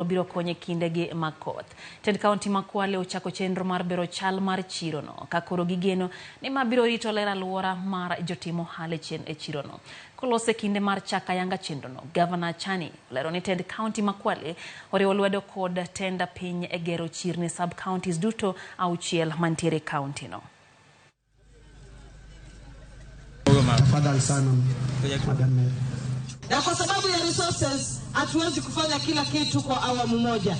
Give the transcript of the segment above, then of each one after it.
Biro konyo e kindegi mag koth. Tend kaunti ma Kwale ochako chenro mar bero chal mar chirono ka koro gigeno ni ma biro rito ler aluora mar jotim ohala e chirono. Kolose kinde mar chako ayanga chenrono, Gavana Chani olero ni tend kaunti ma Kwale oriwo lwedo kod tend piny e gero chirni sub counties duto 6 mantiere e kaunti no. Tafadhali sana Madam Mayor. Na kwa sababu ya resources hatuwezi kufanya kila kitu kwa awamu moja.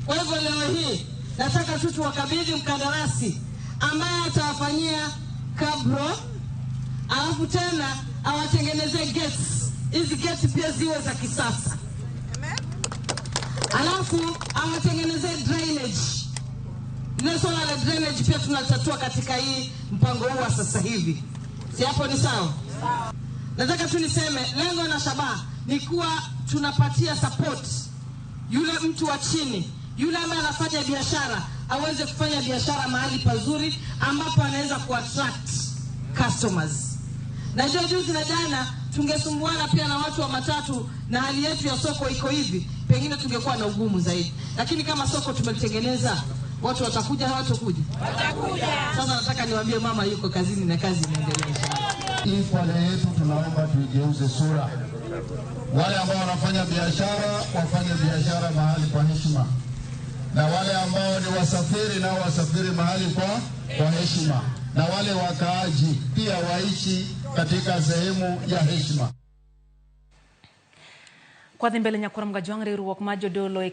Kwa hivyo leo hii nataka tu tuwakabidhi mkandarasi ambaye atawafanyia cabro, alafu tena awatengenezee gates. Hizi gates pia ziwe za kisasa. Alafu awatengenezee drainage. Ile swala la drainage pia tunatatua katika hii mpango huu wa sasa hivi. Si hapo ni sawa? Nataka tu niseme lengo na shabaha ni kuwa tunapatia support yule mtu wa chini, yule ambaye anafanya biashara aweze kufanya biashara mahali pazuri ambapo anaweza kuattract customers. Najua juzi na jana tungesumbuana pia na watu wa matatu na hali yetu ya soko iko hivi, pengine tungekuwa na ugumu zaidi. Lakini kama soko tumelitengeneza, watu watakuja, hawatakuja? Watakuja. Sasa nataka niwaambie mama yuko kazini na kazi inaendelea inshallah. Hii Kwale yetu tunaomba tuigeuze sura. Wale ambao wanafanya biashara wafanye biashara mahali kwa heshima, na wale ambao ni wasafiri nao wasafiri mahali kwa heshima, na wale wakaaji pia waishi katika sehemu ya heshima. Kwadhi mbele nyakwar Mgajwang' riwruok mar jodolo e